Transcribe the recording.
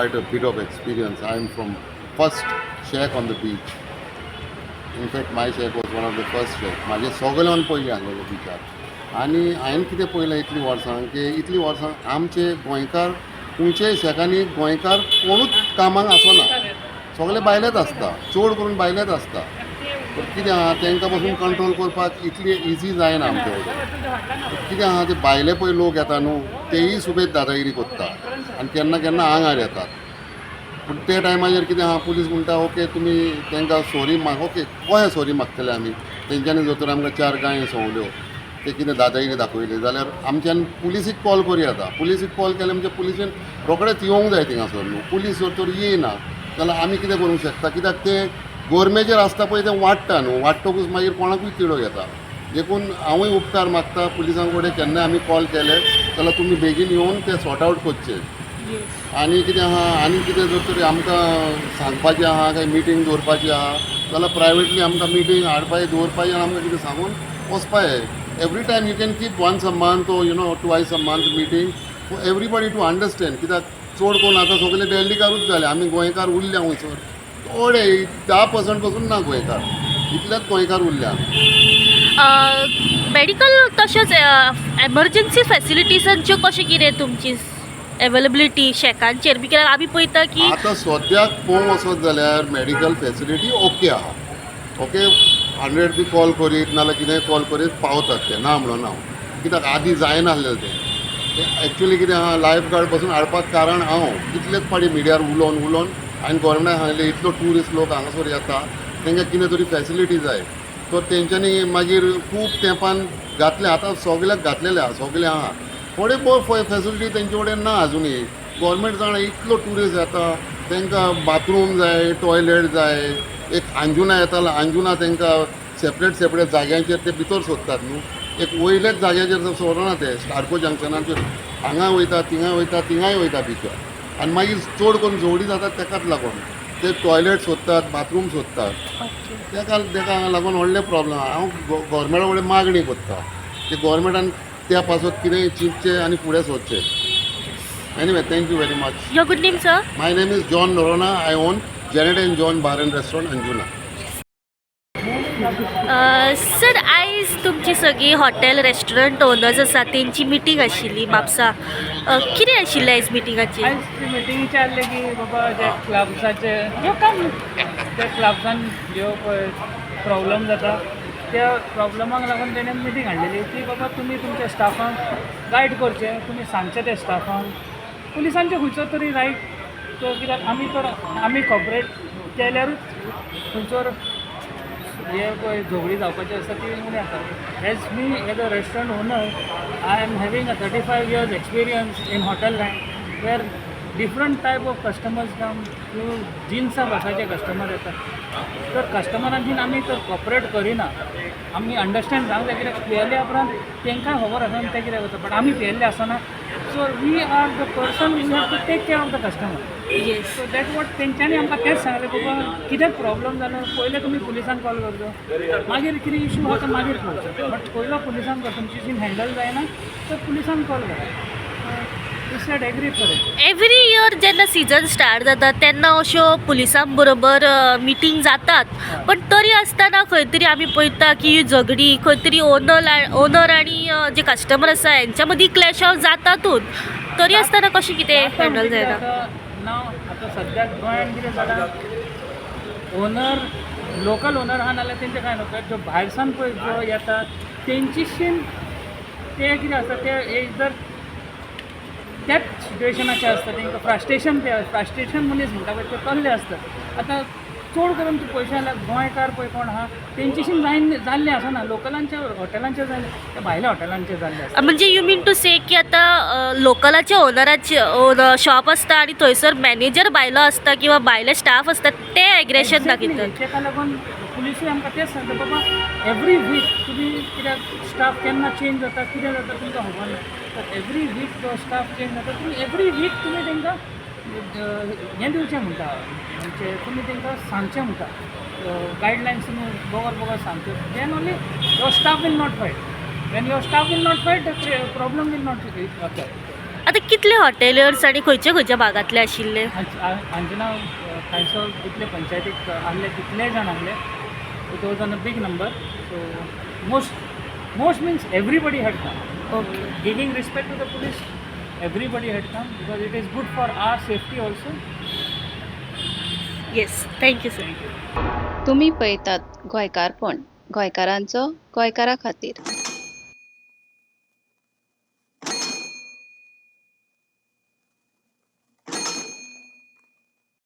quite a bit of experience. I am from first shack on the beach. In fact, my shack was one of the first shack. म्हाजे सगळ्यान पयलीं आसलेले बिचार. आनी हांवें कितें पळयलां इतलीं वर्सां की इतलीं वर्सां आमचे गोंयकार खंयच्याय शॅकांनी गोंयकार कोणूच कामाक आसना. सगळे भायलेच आसता, चड करून भायलेच आसता. पूण कितें आहा, तांकां पसून कंट्रोल करपाक इतली इजी जायना आमचे कडेन. कितें आहा, ते भायले पळय लोक येता न्हू, तेयी सुबेज दादागिरी करता आनी केन्ना केन्ना आंगार येतात. पूण ते टायमाचेर कितें आहा, पुलीस म्हणटा, ओके, तुमी तांकां सॉरी माग. ओके, कशें सॉरी मागतले आमी तेंच्यांनी जर तर आमकां चार गाय संवल्यो, ते कितें दादागिरी दाखयली जाल्यार आमच्यान पुलिसीक कॉल करूं येता. पुलिसीक कॉल केले म्हणजे पुलिसीन रोखडेच येवंक जाय थिंगासर न्हू. पुलीस जर तर येयना जाल्यार आमी कितें करूंक शकता? कित्याक ते गोरमेचेर आसता पळय, तें वाडटा न्हू. वाडटकूच मागीर कोणाकूय तिडक येता. देखून हांवूय उपकार मागता पुलिसां कडेन, केन्नाय आमी कॉल केले जाल्यार तुमी बेगीन येवन ते सॉर्ट आवट करचे. आनी कितें आहा, आनी कितें जर तरी आमकां सांगपाचें आहा, काय मिटींग दवरपाची आहा जाल्यार प्रायवेटली आमकां मिटींग हाडपाक दवरपाची आनी आमकां कितें सांगून वचपाचें. Every time you can keep once a month or twice a month meeting for everybody to understand. कित्याक चड करून आतां सगळे दिल्लीकारूच जाले, आमी गोंयकार उरल्या वयसर थोडे, 10% पसून ना गोंयकार, इतलेच गोंयकार उरल्या. मेडिकल तशेंच एमर्जन्सी फॅसिलिटीजांच्यो कशें कितें तुमची एवेलेबिलिटी शॅकांचेर बी? कित्याक आमी पळयता की आतां सद्याक पळोवंक वचत जाल्यार मेडिकल फेसिलिटी ओके आहा. ओके, 100 बी कॉल करीत नाजाल्यार कितेंय कॉल करीत पावतात ते, ना म्हणून हांव. कित्याक आदीं जायनासलें तें. तें एक्चुली कितें आहा, लायफ गार्ड पसून हाडपाक कारण हांव कितलेच फावटी मिडियार उलोवन उलोवन हांवें गोवोरमेंटाक सांगलें, इतलो ट्युरिस्ट लोक हांगासर येता, तांकां कितें तरी फेसिलिटी जाय. तर तेंच्यांनी मागीर खूब तेंपान घातलें. आतां सगल्याक घातलेलें आहा, सगलें आहा. थोडे भोव फेसिलिटी तेंचे कडेन ना आजुनूय. गोवोरमेंट जाणा, इतलो ट्युरिस्ट येता, तांकां बाथरूम जाय, टॉयलेट जाय. एक अंजुना येतालो, अंजुना तांकां सेपरेट सेपरेट जाग्यांचेर ते भितर सोदतात न्हू. एक वयल्याच जाग्याचेर सोदना ते. स्टार्को जंक्शनाचेर हांगा वयता, थिंगा वयता, थिंगाय वयता भितर. आनी मागीर चड करून झगडीं जातात तेकाच लागून. ते टॉयलेट सोदतात, बाथरूम सोदतात. तेका लागून व्हडले प्रॉब्लम. हांव गोवोरमेंटा कडेन मागणी करता की गोवोरमेंटान त्या पासत कितेंय चिंतचें आनी फुडें सरचें. Anyway, thank you very much. Your good name, sir? My name is John Noronha. I own Janet and John Bar and Restaurant, Anjuna. Sir, आयज तुमची सगळी हॉटेल रेस्टॉरंट ओनर्स आसा तेंची मिटींग आशिल्ली म्हापसा. कितें आशिल्लें आयज मिटिंगाचेर? आयज ती मिटींग विचारले की बाबा जे क्लब्साचे ज्यो काम, त्या क्लब्सान ज्यो पळय प्रॉब्लम जाता, त्या प्रॉब्लमाक लागून तेणें मिटींग हाडलेली की बाबा तुमी तुमच्या स्टाफांक गायड करचें, तुमी सांगचें त्या स्टाफांक पुलिसांचे खंयचो तरी रायट तो. कित्याक आमी तर आमी कॉपरेट केल्यारूच खंयसर हे पळय झगडीं जावपाची आसता ती उणें जाता. As me, as a restaurant owner, I am having a 35 years experience in hotel line, where different type of customers come. जिन्सा भासाचे कस्टमर येतात. तर कस्टमरांची आमी तर कॉपरेट करिना, आमी अंडरस्टँड जावंक जाय. कित्याक पियेल्या उपरांत तांकां खबर आसना ते कितें करता, बट आमी पियेल्ले आसना, so we are the person, we have to take care of the customer. So that what तेंच्यांनी आमकां तेंच सांगलें, बाबा कितें प्रॉब्लम जालो, पयलें तुमी पुलिसांक कॉल करचो, मागीर कितें इशू आहा तो मागीर पळोवचो, बट पयलो पुलिसांक कर. तुमची हँडल जायना तर पुलिसांक कॉल करा. Said agree for it. Every year जेन्ना सिजन स्टार्ट जाता तेन्ना अश्यो पुलिसां बरोबर मिटींग जातात, पण तरी आसतना खंय तरी आमी पळयता की झगडीं खंय तरी ओनर ओनर आनी जे कस्टमर आसा हेंच्या मदीं क्लॅश जातातूच. तरी आसतना कशें कितें हँडल जायना? ना, आतां सद्याक गोंयांत कितें जालां, ओनर, लोकल ओनर आहा नाल्यार तेंचें कांय न्हू. जो भायरसान पळय जो येता तेंचीशीन ते कितें आसता, ते एक जर त्याच सिट्युएशनाचे आसता, तेंकां फ्रस्ट्रेशन, ते फ्रस्ट्रेशन मनीस म्हणटा पळय, ते तसले आसता. आतां चड करून तूं पळयशात जाल्यार गोंयकार पळय कोण आहा तेंचीशीन जायन जाल्लें आसना, लोकलांच्या हॉटेलांचेर जायना, ते भायल्या हॉटेलांचेर जाल्लें आसता. म्हणजे you mean to से की आतां लोकलाच्या ओनराचे शॉप आसता आनी थंयसर मॅनेजर भायलो आसता किंवा भायले स्टाफ आसता, ते एग्रेशन दाखयतात? तेका लागून पुलिसूय आमकां तेंच सांगता, बाबा एवरी वीक तुमी, कित्याक स्टाफ केन्ना चेंज जाता, कितें जाता तुमकां खबर ना, तर एवरी वीक जो स्टाफ चेंज जाता, तुमी एवरी वीक तुमी तांकां हें दिवचें म्हणटा, म्हणजे तुमी तांकां सांगचें म्हणटा, गायडलायन्स तुमी बगर बगर सांगच्यो. Then only your staff will not fight. When your staff will not fight, the problem will not occur. आतां कितले हॉटेलर्स आनी खंयच्या खंयच्या भागांतले आशिल्ले? हांचें नांव कांयसो जितले पंचायतीक आहले तितले जाण आहले. It was on a big number, so most means everybody had come. Giving respect to the police, everybody had come because it is good for our safety also. Yes, thank you sir. Thank you. तुमी पळयतात गोंयकारपण, गोंयकारांचो गोंयकारा खातीर.